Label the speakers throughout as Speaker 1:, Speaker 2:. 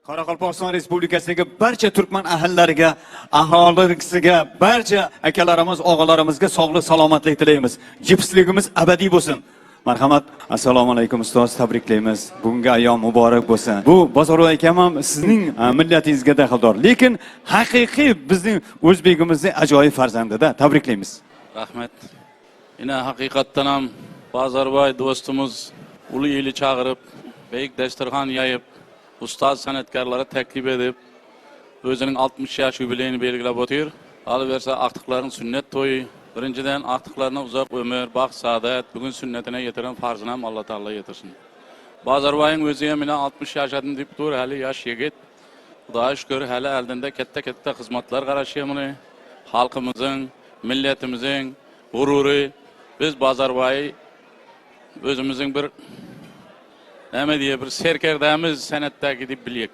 Speaker 1: Qoraqalpog'iston Respublikasidagi barcha turkman ahillariga, aholisiga, barcha akalarimiz, og'alarimizga sog'lik, salomatlik tilaymiz. Jipsligimiz abadiy bo'lsin. Marhamat. Assalomu alaykum ustoz, tabriklaymiz. Bugungi ayyom muborak bo'lsin. Bu Bozorboy akam ham sizning e, millatingizga daxldor, lekin haqiqiy bizning o'zbegimizning ajoyib farzandida. Tabriklaymiz.
Speaker 2: Rahmet. Yine hakikattan ham Bazarboy dostumuz ulu ili çağırıp, beyik dasturxon yayıp, ustaz sanatkarlara teklif edip, özüniň 60 yaş yubileyini belgilep otyr. Alyberse agtyklaryň sünnet toýy. Birinjiden agtyklaryna uzak ömür, bagt, saadat, bugün sünnetine ýetiren farzyny hem Alla Taala ýetirsin. Bazarbaýyň özi hem ine 60 ýaşadym diýip dur, häli ýaş ýigit. Hudaýa şükür, häli äldinde ketde-ketde hyzmatlar garaşýar muny. Halkymyzyň, milletimiziň gurury. Biz Bazarbaýy özümiziň bir näme diýe bir serkerdämiz senetdäki diýip bilýek.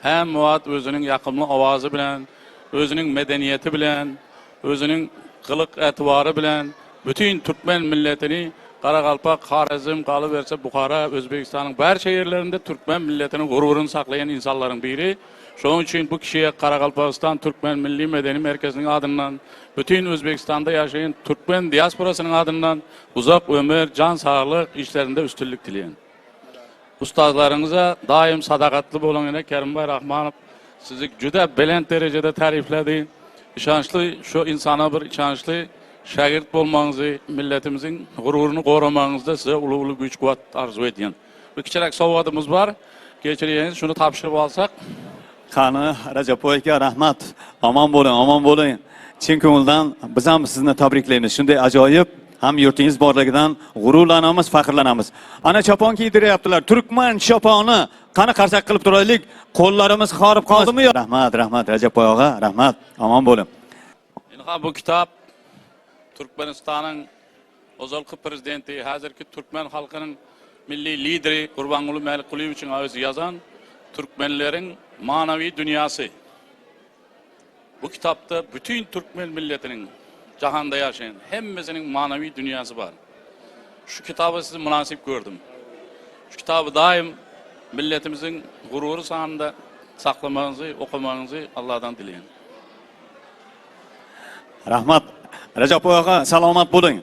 Speaker 2: Hem wagt özüniň ýakymly owazy bilen, özüniň medeniýeti bilen, özüniň gylyk ätibary bilen bütin türkmen milletini Garagalpak, Horezm, galyberse Buhara, Özbegistanyň barça ýerlerinde türkmen milletiniň gururyny saklaýan insanlaryň biri. Şonuň üçin bu kişiye Garagalpagystan Türkmen Milli Medeni Merkeziniň adyndan, bütin Özbegistanda ýaşaýan türkmen diasporasynyň adyndan uzak ömür, jan saglyk, işlerinde üstünlik dileýän. Ustazlaryňyza daýym sadakatly boluň ine Kerimbaý Rahmanow sizi juda belent derejede taryflady. Işançly şu insana bir işançly şägirt bolmagyňyzy, milletimiziň gururyny goramagyňyzda size uly-uly güýç-kuwwat arzuw edýän. Bir kiçiräk sowgadymyz bar. Geçirýäňiz, şuny tabşyryp alsak.
Speaker 1: Qani, Rajabboy aka, rahmat. Omon bo'ling, omon bo'ling. Chin ko'ngildan biz ham sizni tabriklaymiz. Shunday ajoyib ham yurtingiz borligidan g'ururlanamiz, faxrlanamiz. Ana chopon kiydiryaptilar. Turkman choponi. Qani qarsak qilib turaylik. Qo'llarimiz horib qoldimi yo? Rahmat, rahmat Rajabboy og'a, rahmat. Omon bo'ling.
Speaker 2: Ynha bu kitap Türkmenistanyň ozalky prezidenti, häzirki türkmen halkynyň milli lideri Gurbanguly Mälikgulyýewiçiň özi ýazan Türkmenleriň manawy dünýäsi. Bu kitapda bütin türkmen milletiniň jahanda ýaşaýan hemmesiniň manawy dünýäsi bar. Şu kitaby sizi mynasyp gördüm. Şu kitaby daýym milletimiziň gurury sanynda saklamagyňyzy, okamagyňyzy Alladan dileýän.
Speaker 1: Rahmat. Rajabboy og'a, salomat bo'ling.